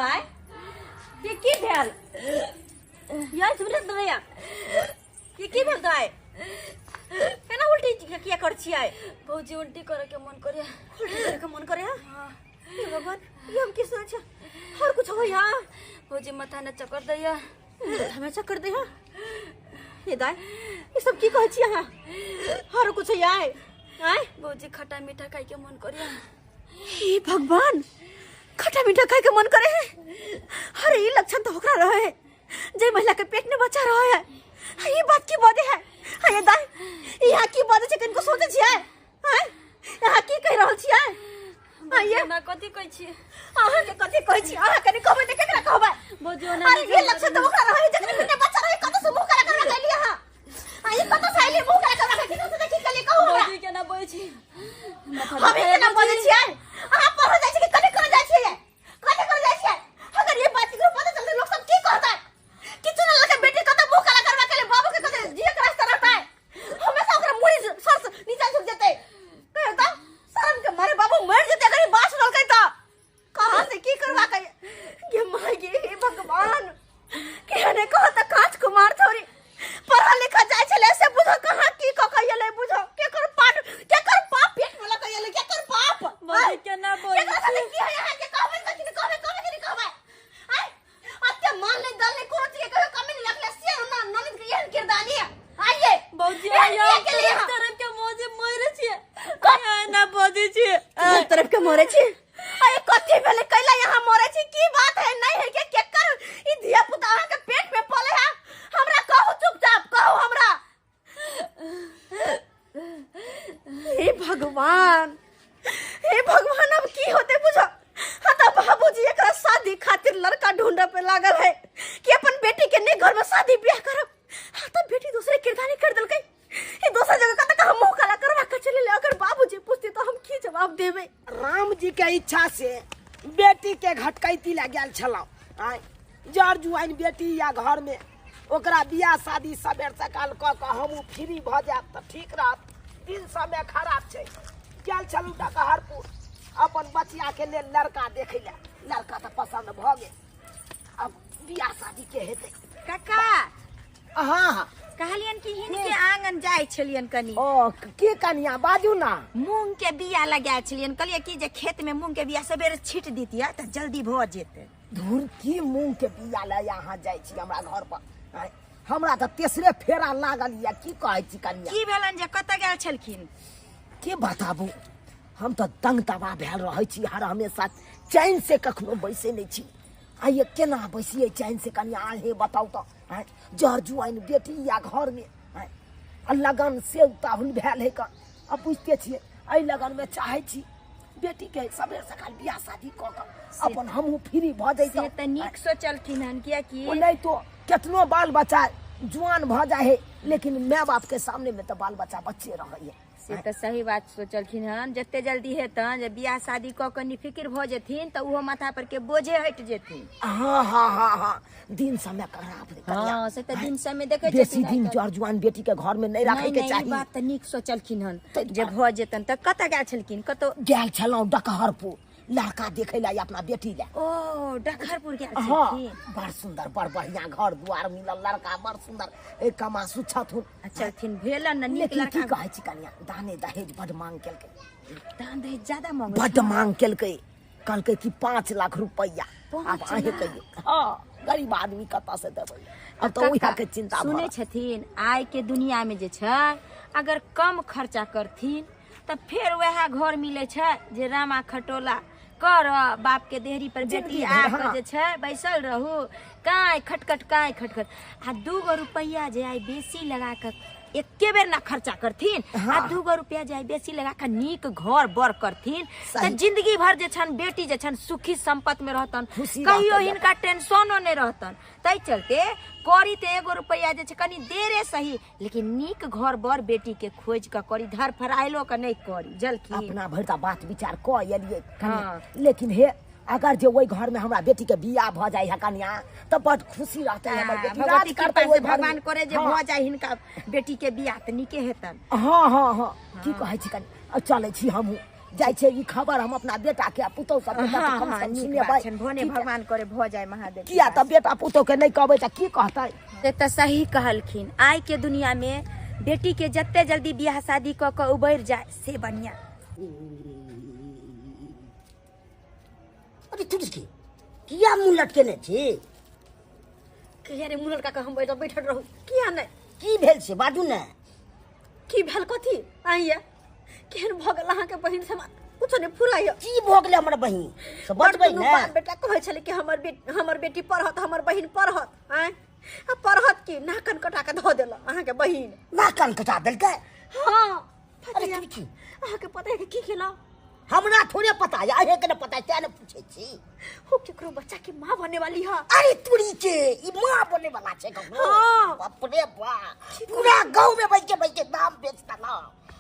दाय ये की भेल ये सुन दैया ये की भेल दाय केना उल्टी किया कर छियै भौजी उल्टी करे के मन करे उल्टी करे के मन करे हां हे भगवान ये हम की सुनै छियै और कुछ होय हां भौजी माथा ने चक्कर दैया माथा में चक्कर दैया हे दाय ये सब की कहै छी अहाँ और कुछ आय आय भौजी खट्टा मीठा खाए के मन करे हे भगवान खट्टा मीठा खाए के मन करे है अरे ये लक्षण तो होकरा रहे है जे महिला के पेट में बच्चा रहे है ये बात की बात है हाँ ये दाई यहाँ की बात छै कनको सोचे छियै हैं यहाँ की कहि रहल छियै हाँ ये ना कथी कहै छी अहाँ के कथी कहै छी अहाँ कनि कहबै तऽ केकरा कहबै भौजी ओना अरे ये लक्षण तो ओकरा रहे जखन पेट में बच्चा रहे कतौ से मुंह करा कर रखली अहाँ हाँ ये कतौ से आइली मुंह करा कर रखली कतौ से की कहली कहू हमरा भौजी केना बजै छी हम ई केना बजै छियै अहाँ पढ़ऽ जाइ छियै कि कथी करऽ जाइ छियै कथी करऽ जाइ छियै अगर ये बात केकरो पता चलतै लोक सब की कहतै किछु न लगे बेटी कतऽ मुँह काला करबा के लिए बाबू के कतऽ जिए के रास्ता रहतै हमेशा ओकरा मुड़ी सर से नीचा झुक जेतै कहियो तऽ शर्म के मारे बाबू मर जेतै अगर ई बात सुनलकै तऽ कहाँ से की करबा के गे माय गे हे भगवान केहने कह तऽ कांच कुमार छोरी पढ़ल लिखल जाइ छलै से बुझो कहाँ की कऽ के एलै बुझो केकर पाठ केकर पाप पेट में लऽ के एलै केकर पाप भौजी केना बजै केकरा साथे की है अहाँ के कहबै तऽ की कहबै कहबै कि नहि कहबै आय अते मान ले दल ले कोनो चीज के कहियो कमी नहीं रखले से ना ननद के एहन किरदानी है आइए भौजी एहन आइ किया केलियै अहाँ? तरफ के मौजी मरे छियै आइ ना बजै छियै तरफ तरफ के मरे छी अरे कथी भेलै कैला यहाँ मरे छी की बात है नहीं है के केकर ई धिया पुता अहाँ के पेट में पले है हमरा कहू चुपचाप कहू हमरा हे भगवान हे भगवान अब की होते बुझो हाँ तो बाबूजी एकरा शादी खातिर लड़का ढूंढे पे लागल है कि अपन बेटी के नहीं घर में शादी ब्याह करब हाँ तो बेटी दूसरे किरदानी कर देलकै ई दोसर जगह कतऽ कहाँ मुंह काला करवा के चले ले अगर बाबूजी पूछते तो हम की जवाब देबै राम जी के इच्छा से बेटी के घटकैती लए गेल छलहुँ आँय जर जुआइन बेटी या घर में ओकरा बियाह शादी सबेर सकाल कऽ कऽ हमहूँ फ्री भऽ जायब तऽ ठीक रहत दिन समय खराब छै गेल छलहुँ डकहरपुर अपन बचियाके लेल लड़का देखै लए लड़का तऽ पसन्द भऽ गेल अब बियाह शादी के हेतै काका हाँ हाँ कहलियन कि हिनके आंगन जाइ छलियन कनी ओ के कनिया बाजू ना मूंग के बिया लगायल छलियन कहलियै कि जे खेत में मूंग के बिया सबेरे छीट दितियै तऽ जल्दी भऽ जेतै धुर की मूंग के बिया लए अहाँ जाइ छी हमरा घर पर आँय, हमरा तऽ तेसरे फेरा लागल यऽ की कहै छी कनिया की भेलन जे कतऽ गेल छलखिन के बताबू हम तऽ दंग तबाह भेल रहै छी हर हमेशा चैन से कखनो बैसै नहि छी आइए केना बैसियै चैन से कनिया अहें बताउ तऽ आँय, जर जुआइन बेटी या घरमे आँय, आ लगन से उताहुल भेल है कऽ आ बुझिते छियै एहि लगनमे चाहै छी बेटीके सबेर सकाल बियाह शादी कऽ कऽ अपन हमहूँ फ्री भऽ से जैतहुँ तऽ नीक सोचलखिन हन कियाकि ओ नहि तो केतनो बाल बच्चा जुआन भऽ जाइ है लेकिन माय बाप के सामने में तऽ बाल बच्चा बच्चे रहै है से तऽ सही बात सोचलखिन हन जते जल्दी हेतन जे बियाह शादी कऽ कऽ निफिकिर भऽ जेथिन तऽ ओहो माथा पर के बोझे हटि जेथिन हाँ हाँ हाँ हाँ दिन समय खराब है कनिया। हाँ से तऽ दिन समय देखै बेसी छथिन दिन आइ जर जुआन बेटी के घर में नहीं काल्हि। रखे नहि के नहि ई चाही बात तऽ नीक सोचलखिन हन ताहि जे दुआरे। भऽ जेतन तऽ कतऽ गेल छलखिन कतौ गेल छलहुँ डकहरपुर लड़का देखे ला अपना बेटी ला ओ डकहरपुर गेल हाँ छलखिन बड़ सुंदर बड़ बढ़िया घर द्वार मिलल लड़का बड़ सुंदर एक कमासु छथुन आ चलथिन भेलन ने नीक लेकिन की लड़का कहै छी कनिया दाने दहेज बड मांग केलकै दान दहेज ज्यादा मांगै बड मांग केलकै कहलकै कि 5 लाख रुपैआ आब 5 अहें लाख? कहियौ हाँ गरीब आदमी कतऽ से देबै अब तऽ काका, ओहि के चिंता भऽ सुनै रहल। छथिन आइ के दुनिया में जे छै अगर कम खर्चा करथिन तऽ फेर वएह घर मिलै छै जे रामा खटोला कर बाप के देहरी पर बेटी जिंदगी भरि, आ कऽ हाँ। जे छै बैसल रहू काँय खटखट काँय खटखट आ 2 गो रुपैआ जे आइ बेसी लगा कऽ एके बेर ना खर्चा करथिन आ 2 गो रुपैआ जे आइ बेसी लगा कऽ नीक घर बर करथिन तऽ सही। जिंदगी भर जे छन बेटी जे छन सुखी संपत्ति में रहतन खुशी कहियो रहतन। हिनका टेंशनो नहि रहतन ताहि चलते करी तऽ 1 गो रुपैआ जे छै कनि देरे सही लेकिन नीक घर बर बेटी के खोजि कऽ करी धर फराइलो के नहि करी जलखिन अपना भरि तऽ बात विचार कऽ एलियै कनिया। हाँ। लेकिन हे अगर जे ओहि घर में हमरा बेटी के बियाह भऽ जाइ है कनिया तऽ बड खुशी रहतै हमर बेटी राज भगवती करतै कृपा ओहि से घर में। भगवान करे जे हाँ। भऽ जाय हिनका बेटी के बियाह तऽ नीके हेतन हाँ हाँ हाँ की कहै छी कनि चलै छी हमहूँ जाइ छै ई खबर हम अपना बेटा के आ पुतहु सबके हाँ, कम से हाँ, कम नीक सुनेबै। बात छनि, भने भगवान करे भऽ जाय महादेव। किया तऽ बेटा पुतहु के नहि कहबै तऽ की कहतै? से तऽ सही कहलखिन, आइ के दुनिया में बेटी के जते जल्दी बियाह शादी कऽ कऽ उबरि जाय से बढ़िया। अरे तुलसी किया मुँह लटकेने छी? किया रे मुँह लटका कऽ हम बैठल रहू? किया नहि? की भेल से बाजू ने। की भेल कथी? आइया केहन भऽ गेल अहाँके बहिन से कुछो नहि फुराइया। की भऽ गेलै हमर बहिन से बजबै ने? बाल बेटा कहै छलै कि हमर बेटी पढ़त, हमर बहिन पढ़त। आँय आ पढ़त की नाकन कटा के धऽ देलक अहाँके बहिन। नाकन कटा देलकै? हाँ। अरे तुलसी अहाँके पता है की केलक? हमरा थोड़े पता है, अहें के ने पता है तें ने पूछै छी। हो केकरो बच्चा के माँ बने वाली है। अरे तुरी के ई माँ बने वाला छै ककरो? हाँ। बाप रे बाप, पूरा गाँव में बैठ के दाम बेचता ना,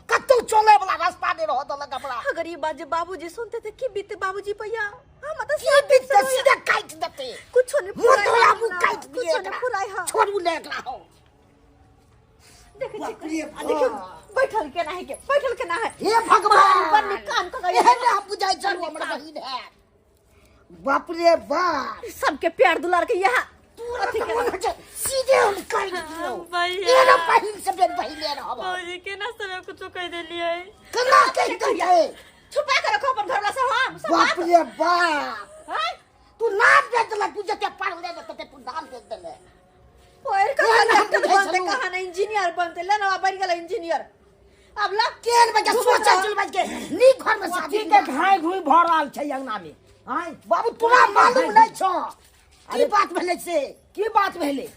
कतौ चले वाला रास्ता नहीं रह देलक हमरा। अगर ये बात जे बाबूजी सुनते थे की बीते बाबूजी पैया? हम तो की बीते सीधा काट देते। कुछो नहीं फुराई, मोतोला मुंह काट दिए, कुछो नहीं फुराई। हां छोड़ू ने एकरा। हो देखै छी, देखियौ बैठल केना है के, बैठल केना है। हे भगवान, बड़ कान क गई एहन हम बुझाइ छलु हमर बहिन है। बाप रे बाप, सबके प्यार दुलार के यहाँ सीधे हम काट दियौ। एना बहिन सब जे बहिन रहब। भौजी केना सब कुछो कहि देलियै? केना कहि देलियै? छुपा के रखो अपन घरवाला से हम सब। बाप रे बाप, तू नाम बेच देलक, तू जते पढ़ले ने तते तू नाम बेच देले। पढ़ के डॉक्टर बनते कहाँ ना इंजीनियर बनते, ले ना बन गेल इंजीनियर। अब ला केन बच्चा सोचै छल बच के नीक घर में शादी के घाय घुई भऽ रहल छै अंगना में। आय बाबू तोरा मालूम नै छौ की बात भेलै से? की बात भेलै?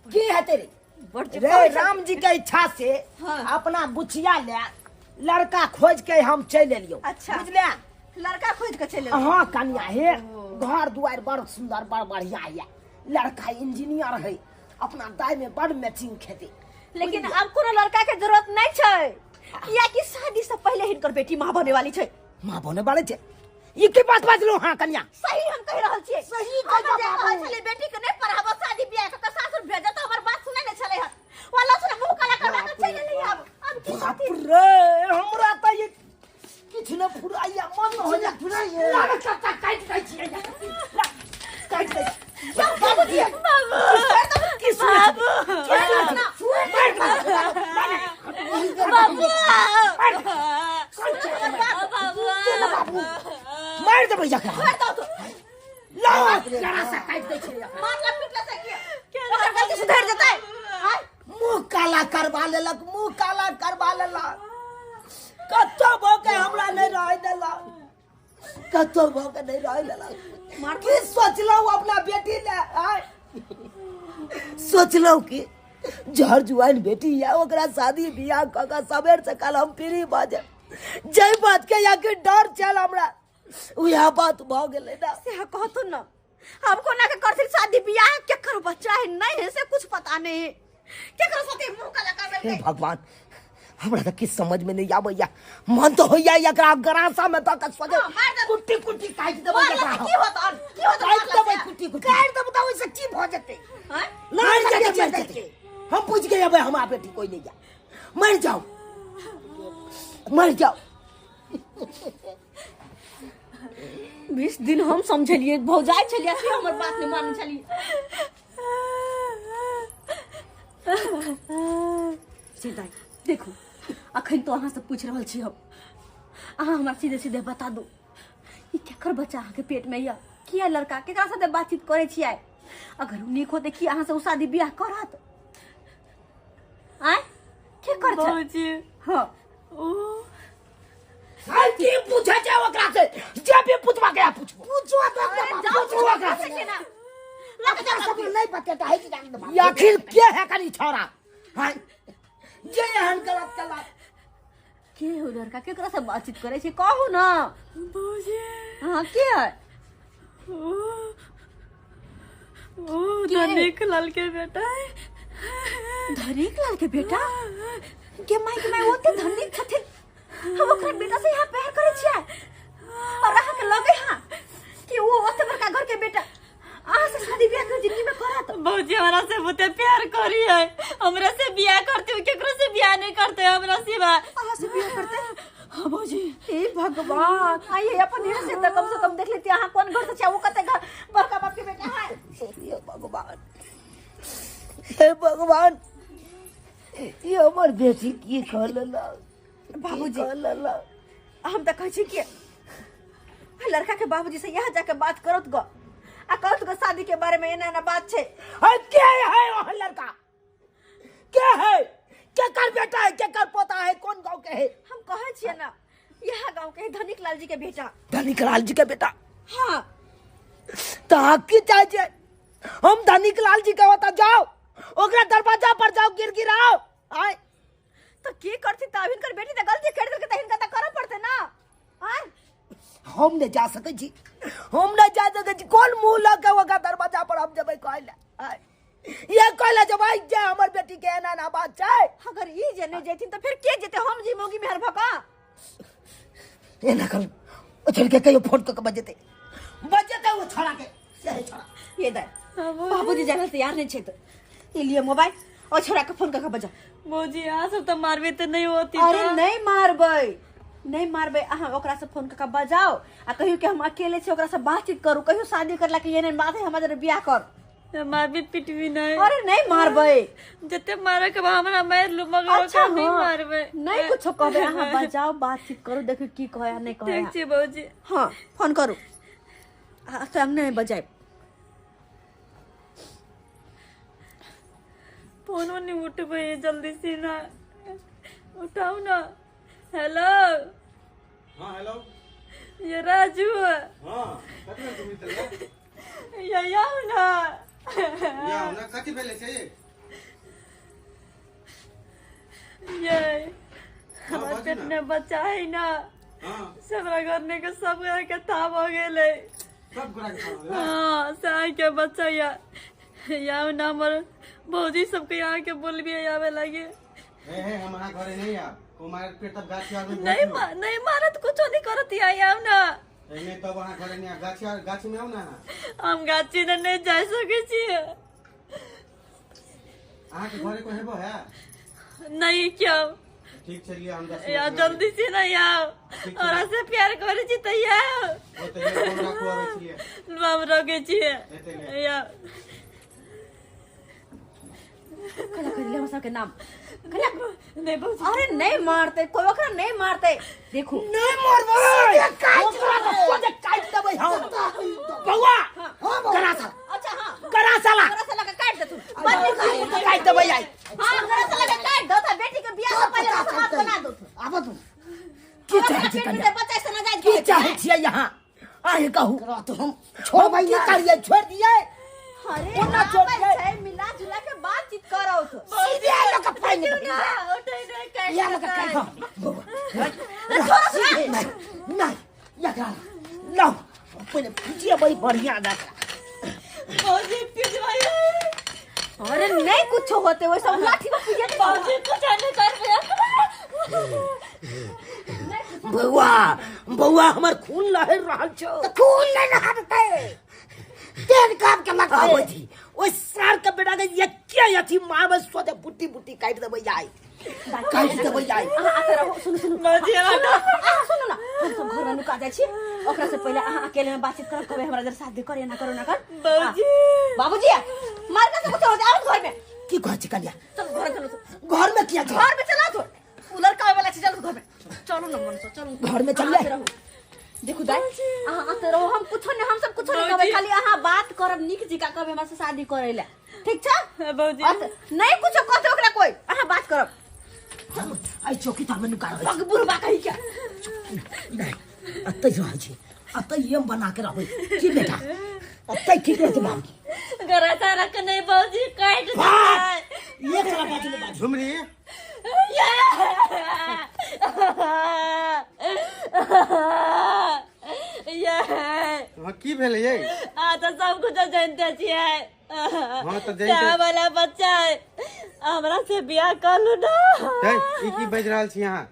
की हेतै रे? रे राम जी के इच्छा से अपना बुचिया ले लड़का खोज के हम चलि एलियौ। अच्छा बुझलियै? लड़का खोज के चलि एलियौ। हाँ कनिया, हे घर दुआरि बड़ सुंदर बड़ बढ़िया है, लड़का इंजीनियर है, अपना दाई में बड़ मैचिंग खेते। लेकिन अब कोनो लड़का के जरूरत नहीं छै, कियाकि शादी से पहले हिनकर बेटी माँ बने वाली छै। माँ बने वाली छै? ई की बात बाजलौ हाँ कनिया? सही हम कहि रहल छियै। सही कहि रहल छलै बेटी के नहीं पढ़ाबो, शादी बियाह के सासुर भेजो त हमर बात सुनै नै छलै हन। वाला सुन मुंह काला करवा के चलि गेलै। अब अब की बाप रे, हमरा त ई किछ न फुराइया, मन हो जा फुराइया। ला चाचा काटि दै छियै, ला काटि दै। बाबूजी बाबू की सुनै बाबू बाबू मार देबै जकरा। मार दो तो लाओ जरा सा काटि दै छियै। मारला पिटला से की ओकर गलती सुधरि जेतै? मुंह काला करवा लेलक, मुंह काला करवा लेलक। कतौ भऽ के हमरा नहि रहै देलक, कतौ भऽ के नहि रहै देलक। की सोचलहुँ अपना बेटी ले? आय सोचलहुँ कि जहर जुआन बेटी या ओकरा शादी बियाह कऽ कऽ सबेर से काल हम फ्री भऽ जायब। जाहि बात के यहाँ डर छल हमरा उएह बात भऽ गेलै ना। से कहथुन ना हम कोना के करथिन शादी बियाह? केकर बच्चा है नहीं है से कुछ पता नहीं, केकर साथे मुंह काला करबे। हे भगवान, हमरा तऽ किछु समझ में नहीं आबैया। मन तऽ होइया एकरा गरासा में दऽ कऽ सोझे कुट्टी कुट्टी काटि देबै। एकरा की होत? की होत? काटि देबै कुट्टी कुट्टी काटि देबै तऽ ओइसे की भऽ जेतै? मरि जेतै, मरि जेतै। हम बुझि गेलियै हमरा बेटी कोइ नहीं जा। मरि जाओ, मरि जाओ। 20 दिन हम समझलिए भौजाइ छलियै से हमर बात नहीं मानै छलियै। सीता देखू अखन तो अहाँ से पूछ रहल छी हम, अहाँ हमरा सीधे सीधे बता दू ई केकर बच्चा अहाँके पेट में यऽ? किया लड़का केकरा साथे बातचीत करै छियै? अगर उ नीक होतै की अहाँ से उ शादी बियाह करत? आँय केकर छै? भौजी हाँ ओ की पूछै छै ओकरा से? जे भी पूछबा के पूछबो, पूछो तो पूछो ओकरा से। सब नहीं बतेता है कि जान दे। आखिर के है कनी छोरा? हां जे एहन गलत कला के हो लड़का केकरा से बातचीत करै छै कहू ना। भौजी हाँ के है? ओ धनिक लाल के बेटा है। धनिक लाल के बेटा? के माई के माई ओते धनिक छथिन, हम ओकरा बेटा से यहाँ प्यार करै छियै और अहाँ के लगे हाँ कि वो ओते बड़का घर के बेटा अहाँ से शादी बियाह के जिंदगी में करत? भौजी हमरा से बहुते प्यार करी है, हमरा से बियाह करते हो, केकरो से बियाह नहीं करते हमरा सिवा। अहाँ से बियाह करते? हाँ भौजी। हे भगवान, आइए अपन यहाँ से तो कम से कम देख लेती अहाँ कोन घर से छै, ओ कते घर बड़का बाप के बेटा है। हे भगवान, हे भगवान, ये हमर बेटी की कह लेलक बाबूजी। कह लेलक। हम तो कहै छी कि लड़का के बाबूजी से यहाँ जाके बात करत गो आ कहत गो शादी के बारे में एना एना बात छै। है के है वो लड़का? के है? के कर बेटा है, के कर पोता है, कौन गांव के है? हम कहै छियै ना यहाँ गांव के है, धनिक लाल जी के बेटा। धनिक लाल जी के बेटा? हाँ। तो अहाँ की चाहे छियै हम धनिक लाल जी के ओतऽ जाओ, ओकरा दरवाजा पर जाओ, गिर गिराओ आय? तो की करथिन त हिनकर बेटी त गलती कर देलकै त हिनका त करऽ पड़तै ना। आय हम नहीं जा सकै छी, हम नहीं जा सकै छी। कोन मुंह लऽ के ओकरा दरवाजा पर हम जेबै कहै लए? आय ये कहै लए जेबै जे हमर बेटी के एना एना बात छै? अगर ई जे नहीं जेथिन त फिर के जेतै? हम जी मोगी मेहर भका एना करू, ओ छोड़ के कहियो फोन कऽ के बजेतै, बजेतै ओ छोड़ा के, से छोड़ा। ये दे बाबूजी जाय लए तैयार नहीं छै त ई लिअ मोबाइल और छोड़ा के फोन कऽ के बजा। भौजी यहाँ सब तो मारबे तो नहीं होती। अरे नहीं मारबै, नहीं मारबै। अहाँ ओकरा से फोन कऽ के बजाओ आ कहियो कि हम अकेले छी, ओकरा से बातचीत करू, कहियो शादी करला के एहन बात है हमरा बियाह कर। मारबी पिटबी नहीं। अरे नहीं मारबै, जते मारे के बा हमरा मार लू, मगर अच्छा ओकरा नहीं हाँ। मारबै। नहीं कुछो कहबै, अहाँ बजाओ बातचीत करू, देखियौ की कहै आ नहीं कहै। ठीक छै भौजी। हाँ फोन करू, तो हम नहीं बजायब। फोनो नहीं उठबै जल्दी से ना, उठाओ ना। हेलो। हाँ हेलो, ये राजू। हाँ कथी भेल तुम्हें? ये आओ ना। या ना कथी भेलै से? ये हमर पेट में बच्चा है ना। हाँ सबरा घर में के सब गोरा के ताप हो गेलै। सब गोरा के ताप हो गेलै? हाँ साई के बच्चा या या ना हमर भौजी सबके यहाँ के बोलबिए आवे लगे। हे हे हम अहाँ घरे नहीं आब, को मार पेट तब गाछी आर में नहीं नहीं मारत कुछो नहीं करत या आउ ना। नहीं तब अहाँ घरे नहीं आब, गाछी आर गाछी में आउ ना। हम गाछी ने नहीं जा सके छियै। अहाँ के घरे को हेबो है? नहीं क्यों? ठीक छै लिअ, हम 10 या जल्दी से नहीं आओ, और से प्यार करे छी त आओ। ओ त फोन राखू, आबै छियै। हम रखे छियै। या खला खला हम सबके नाम खला नहीं भौजी। अरे नहीं मारते कोई ओकरा नहीं मारते। देखो नहीं मारबै, ओकरा के सोझे काटि देबै हम। बौआ करा साला। अच्छा हां करा साला, करा साला के काट देथु, बड़ काटि देबै आइ। हां करा साला के काट दो त बेटी के बियाह से पहले हाथ बना दो। आबो तू की चाहै छी कन्या? बच्चा से ना जाय की चाहै छियै यहाँ? आहे कहू तो हम छोड़बै की ना। करियै, छोड़ दियै? अरे कोना छोड़ दियै? छै मिला जुला के बातचीत करौ तो सीधे आ लोग के पानि में ना उठै नहीं काट या लोग के काटि। बौआ नहीं नहीं एकरा लाउ पहिले पिटिएबै बढ़िया जकाँ। भौजी पिटबै। अरे नहीं कुछ होते वो सब लाठी में पूजे भौजी कुछ नहीं करबै। बौआ बौआ हमर खून लहर रहल छौ। त खून नहीं रहतै, तेल काम के लगतै। आबै छी ओइ सार के बेटा के एके अथी मारबै सोझे बुट्टी बुट्टी काटि देबै आइ, काटि देबै आइ। अहाँ आते रहो, सुनू सुनू भौजी अहाँ सुनू ना, हम सब घर में नुका जाइ छी। ओकरा से पहले अहाँ अकेले में बातचीत करब, कहबै हमरा जरा शादी कर ना करो ना कर। भौजी बाबूजी मार के कुछ होते आओ घर में। की कहै छी कन्या? चल घर चलो, घर में किया घर में चला तो उ लड़का आवे वाला छै, चलो घर में चलो ना मन से चलो घर में चलिए। देखू दाई अहाँ आते रहो, हम कुछो नहीं, हम सब कुछो नहीं कहबै, खाली अहाँ बात करब नीक जिका कहबै हमरा से शादी करै ला। ठीक छै भौजी? नहीं कुछो कहते ओकरा कोई, अहाँ बात करब। आई चौकी तर में नुका रहै पग बुढ़बा कहि के नहीं, अतै रहै छी, अतै एम बना के रहबै की बेटा, अतै ठीक रहतै बाबू। गरा सारा के नहीं भौजी काट देतै। ये करा बाजू ने बाजू झुमरी। ये हाँ की भेलै ये? आ त सब कुछ जानते छियै। हाँ त जानते चाह वाला बच्चा है, हमरा से बियाह कर लू ना। है ई की बाजि रहल छी अहाँ?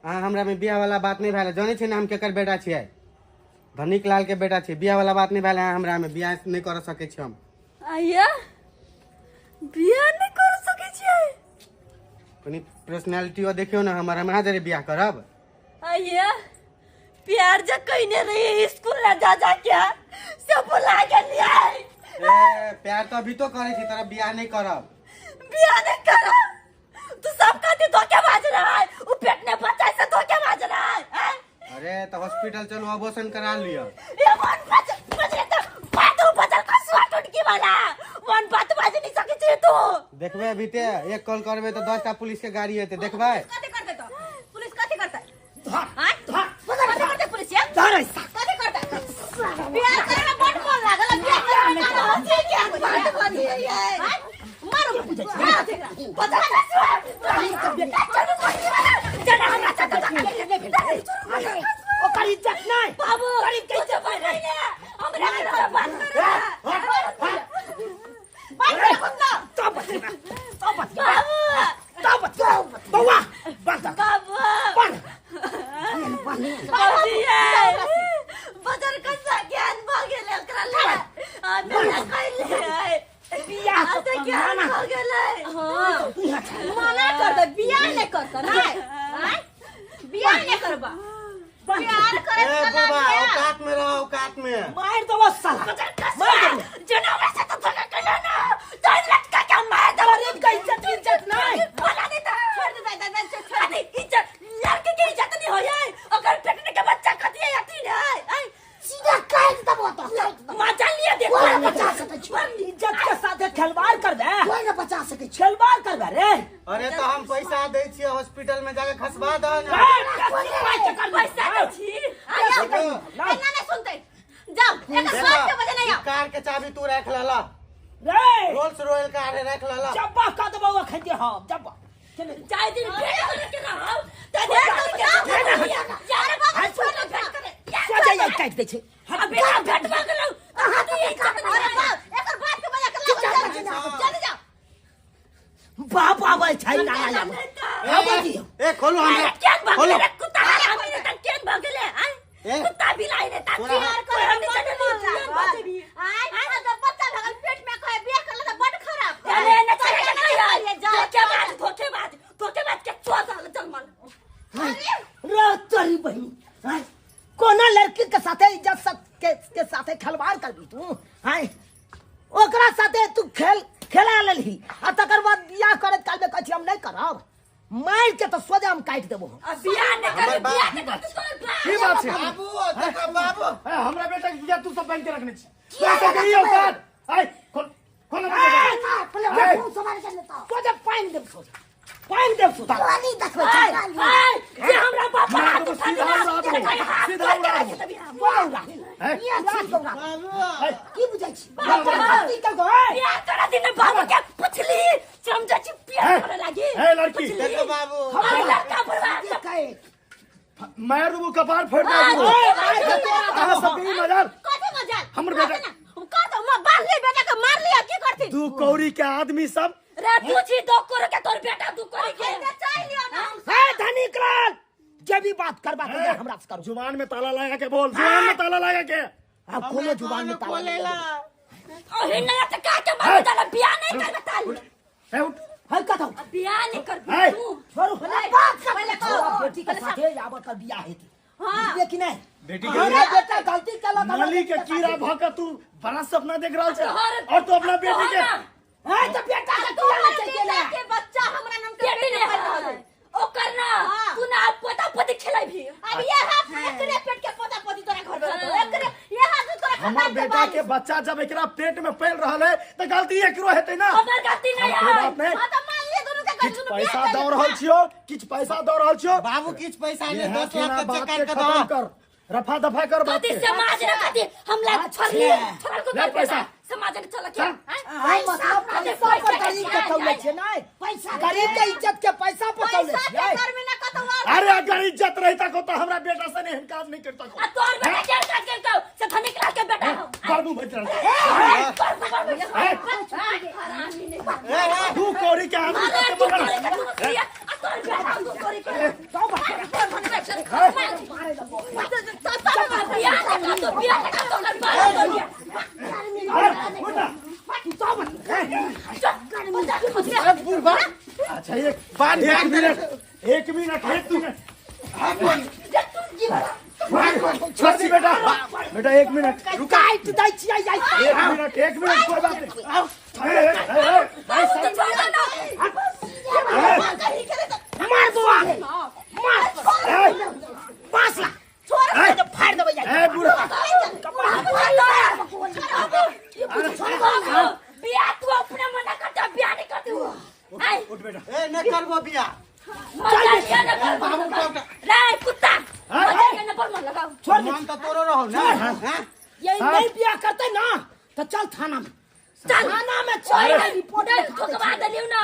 अहाँ हमरा में बियाह वाला बात नहीं भेल, जानै छी ने हम केकर बेटा छियै? धनिक लाल के बेटा छियै। बियाह वाला बात नहीं भेल, हमरा में बियाह नहीं कर सकै छी हम। आया बियाह नहीं कर सकै छियै? कनी पर्सनैलिटी देखियौ ने हमर, हम अहाँ जरे बियाह करब? आइए प्यार जब कहने रही स्कूल ना जा जा क्या सब बुला के लिए। ए प्यार तो अभी तो करे छी तोरा बियाह नहीं करब। बियाह नहीं करब तू सब कहते धोखेबाज रहा है वो पेट ने बच्चा से धोखेबाज रहा है। अरे तो हॉस्पिटल चलो अबॉर्शन करा लियो। ये मन बच बच तो बात बचल का सुआ टुटकी वाला मन बात बाज नहीं सके छी तू। देखबे अभी ते एक कॉल करबे तो 10 टा पुलिस के गाड़ी हेते देखबे। कथि करते तो पुलिस कथि करते धर धर कथि करते पुलिस यार धर ऐसा कथि करते बियाह करे में बड़ मन लागल बियाह करे में होती क्या बात कथि है मारो बचल का सुआ चलो चलो हमरा चल ओकर इज्जत नहीं बाबू गरीब के इज्जत नहीं है हमरा के बात कर बात कर खुद ना तब बच तब बच बाबू तब बच बउआ बंद बाबू बंद बाबू बदर का ज्ञान भ गेल एकरा ले आ मेरा कहले बियाह तो ज्ञान भ गेलै। हां मना कर दे बियाह नहीं करत ना बियाह नहीं करबा प्यार करे ए बुढ़वा औकात में रहो औकात में मार दो साला मार दो जनवरा से तो धोखा कइला ना तो लटका के मार दो। गरीब का इज्जत इज्जत नहीं बोला नहीं था छोड़ दे दादा दादा छोड़ दे इज्जत लड़के की इज्जत नहीं हो जाए अगर पेट के बच्चा कथि है अथी है सीधा काट दबो तो मजा लिया देखो कोई बचा सके छी इज्जत के साथे खिलवाड़ कर दे कोई ना बचा सके छी खिलवाड़ कर दे रे। अरे तो हम पैसा दै छियै हॉस्पिटल में जाके खसबा दह ना पैसा दै छी ना ना सुनते जाओ एक स्वाद के वजह नहीं आओ। कार के चाबी तू रख लला रे रोल्स रॉयल कार है रख लला जब्बा का दबो अखन जे हम जब्बा चले जाय दिन भेट करे के रहब त भेट करे यार बाबू छोड़ दे भेट करे सोचे जाय काट दे छै हम बेटा भेट भ गेलौ अहाँ तो इज्जत नहीं। अरे बाप एकर बात के वजह के लागल चल जाओ बाप आबै छै ना आबै दियो। ए खोलो हमरा केन भगले खोलो रे कुत्ता हरामी रे त केन भगले आय कुत्ता बिलाई रे त प्यार करे में आय आ जब बच्चा भगल पेट में कहे बियाह करले त बड़ खराब अरे न चले के धोखेबाज धोखेबाज धोखेबाज के चोद जन्मल रे तोरी बहिन कोना लड़की के साथे इज्जत सब के साथे खिलवाड़ करबी तू हाय ओकरा साथे तू खेल खेला लेलही आ तकर बाद बियाह करत काल में कहै छी हम नहीं करब मार के तो सोझे हम काटि देबो। आ बियाह नहीं करब बियाह नहीं करब की बात छै बाबू देखो बाबू हमरा बेटा के बियाह तू सब बैंक के रखने छी तू सब के ई औकात आइ खोल खोल पहले मुंह सवार कर लेता सोझे पानि देब सोझे पानि देब सोझे पानी देखबै छी आय जे हमरा बाप हाथ उठा सीधा उड़ा दो सीधा उड़ा दो उड़ा ये बाबू की बुझै छी गलती कर गो बियाह करा दिन बाबू के पुछली समझा छी प्यार करे लागी ए लड़की देखो बाबू अरे लड़का बर्बाद कहे मार देबो कपार फोड़ देबो अहाँ सब के ई मजाल कथि मजाल हमर बेटा कर दो मां बांध ले बेटा के मार लिया की करती दू कौड़ी के आदमी सब रे तू छी दो करो के तोर बेटा दू करे के चाह लियो ना हे धनिक लाल जे भी बात करबा के हमरा से करू जुबान में ताला लगा के बोल जुबान में ताला लगा के अब कोनो जुबान में ताला खोलेला ओही नया त का के मार जाला बियाह नहीं करबे ताल ए उठ हर कथौ बियाह नहीं करबी ए तू छोड़ू बात कर पहले कहो बेटी के साथे आब कर बियाह हेतै हां लेकिन नहीं बेटी के हमरा बेटा गलती केलक हमरा नली के कीड़ा भ के तू बड़ा सपना देख रहल छै और तू अपना बेटी के हां त बेटा के तू कीड़ा चल गेला के बच्चा हमरा नाम के बेटी नहीं है ओकर ना तू ना पोता पोती खेलै भी अब ये हाथ एकरे पेट के पोता पोती तोरा घर में रहतो एकरे ये हाथ तोरा हमर बेटा के बच्चा जब एकरा पेट में फैल रहल है त गलती एकरो हेतै ना हमर गलती नहीं कोई है बात नहीं हां त मान ले दोनों के किछ दोनों पैसा दऽ रहल छियो किछ पैसा दऽ रहल छियो बाबू किछ पैसा ये नहीं 10 हाथ लाख ना के बात चेक के कर खत्म दो कर रफा दफा कर बात कथी के समाज ने कथी हमला छोड़ली छोड़ल को ले पैसा। समाज ने चल के मतलब पैसा पर गरीब के तौले छियै नहीं पैसा गरीब के इज्जत के पैसा पर तौले पैसा के छियै घर में ना कतौ और अरे अगर इज्जत रहता को तो हमरा बेटा से नहीं काज नहीं करता को आ तोर बेटा के काज के को से धनिक लाल के बेटा हो बाबू बच रहल हरामी ने दू कौड़ी के आदमी अरे के तू मगर करे के तू किया आ तोर बेटा तू करे के बियाह नहीं कर तो बियाह नहीं कर तो कर बाल तो अरे उठा अरे बुढ़वा अच्छा एक बात एक मिनट एक मिनट एक मिनट छोड़ दी बेटा, बेटा एक मिनट काटि दै छियै आइ। एक मिनट, एक मिनट, कोई बात नहीं। आओ, ए, ए, ए, भाई साहब, मार बुआ, मार, 5 लाख छोड़, फाड़ देबै। ए बुढ़ा, बियाह तू अपने मना करता, बियाह नहीं करती हूँ। उठ बेटा। ए नहीं करबो बियाह। मजा लिया ना कर रे कुत्ता, मजा के न पर मन लगाओ। छोड़ दे। मन तो तोरो रहो ना। हैं? ये नहीं बियाह करते ना तो चल थाना में, चल थाना में चल, रिपोर्ट ठोकवा देलियो ना।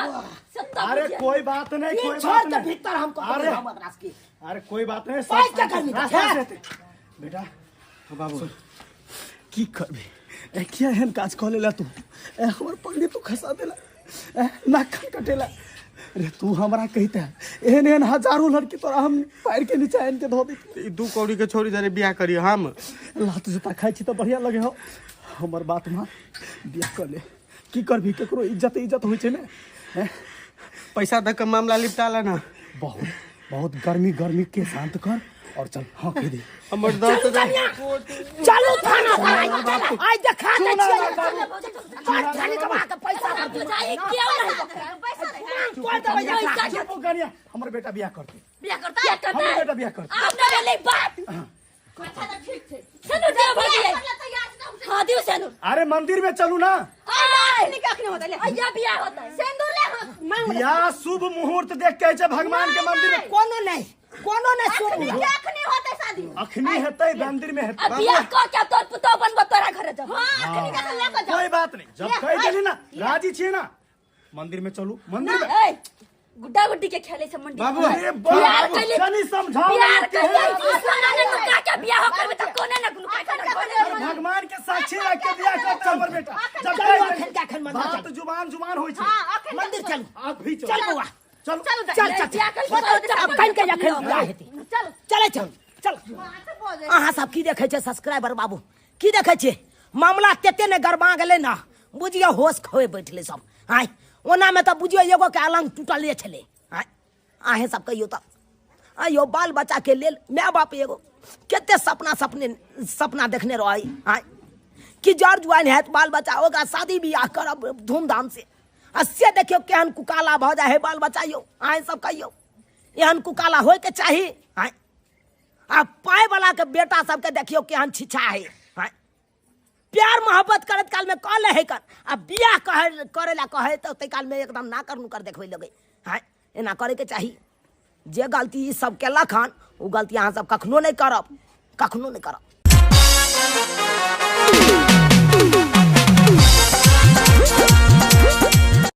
अरे कोई बात नहीं, कोई छोड़ बात के नहीं, भीतर हमको। अरे अरे अरे कोई बात नहीं, पाई क्या करनी रास्ता है? से हेतै। बेटा बाबू की करबे, ए किया एहन काज कऽ लेला तू? ए हमर पगड़ी तू खसा देला, ए नाखन कटेला रे। तू हमरा कहिता एहन एहन हजारों लड़की तोरा हम पैर के नीचा आनि के धो दैत। ई 2 कौड़ी के छोड़ी जरे बियाह करी हम। लात जूता खाइ छी तऽ बढ़िया लगे हो। हमर बात मान, बियाह कर ले। की करबी, केकरो इज्जत इज्जत होइ छै ने। हैं? पैसा दऽ के मामला निपटा ले ना। बहुत बहुत गर्मी गर्मी के शांत कर और चल। हाँ कह दे। हमर 10,000 चलू थाना पर, आइ देखा दै छियै। चल थाने कमा के पैसा दे। बुझाई क्यों नहीं तोड़ देबै एकरा। चुप हो कनिया, हमर बेटा बियाह करतै। बियाह करता है, करता हमर है। बेटा बियाह करतै। आपने वाली बात सेनुर दियो भौजी, हाँ दियो सेनुर। अरे मंदिर में चलू ना। अय्या बियाह होता है, सिंदूर ले हां। बियाह शुभ मुहूर्त देख के छै भगवान के मंदिर में। कोनो नहीं, कोनो नहीं शुभ। अखनी होते शादी, अखनी हेतै, मंदिर में हेतै। अब बियाह को क्या तोर पुतो बनबो तोरा घरे जब। हां अखनी के ले के जाओ। कोई बात नहीं, जब कह देली ना राजी छियै ना, मंदिर में चलू, मंदिर में। ए गुड्डा गुड्डी के खेले छै मंडी। बाबू, अरे बियाह बाबू, कैले कनी समझाओ बियाह ना के। कैले सोना ने नुका के बियाह करबे त कोने न नुका के अरे भगवान के साक्षी रख के बियाह करते हमर बेटा। जब चलू कह देली, अखन के अखन मंदिर बात चलू। जुबान जुबान होइ छै। मंदिर चलू, आप भी चलू, चल बौआ, चलू। चल चल चल, अब कन के अखन बियाह हेतै। चले चल चल। अहाँ सब की देखै छै सब्सक्राइबर बाबू, की देखै छियै? मामला तेते ने गरमा गेलै ना, बुझियौ होश खोए बैठलै सब। आँय ओनामे तऽ बुझियौ एगो के अलंग टूटले छलै। आँय अहें सब कहियौ तऽ आइयो बाल बच्चा के लेल my बाप एगो कते सपना सपने सपना देखने रहै। आँय कि जर जुआन हैत बाल बच्चा, ओकरा शादी बियाह करब धूमधाम से, आ से देखियौ केहन कुकाला भऽ जाइ है बाल बच्चा यौ। अहें सब कहियौ एहन कुकाला होइके चाही? आँय आ पाइ वाला के बेटा सबके देखियौ केहन छिछा है। आँय प्यार मोहब्बत करत काल में कहले है कर, आ बियाह कहे करे ला कहे तो तै काल में एकदम ना कर नुकर देखबै लगे। आँय एना करे के चाही। जे गलती ई सब केलक हन उ गलती अहाँ सब कखनो नहीं करब, कखनो नहीं करब।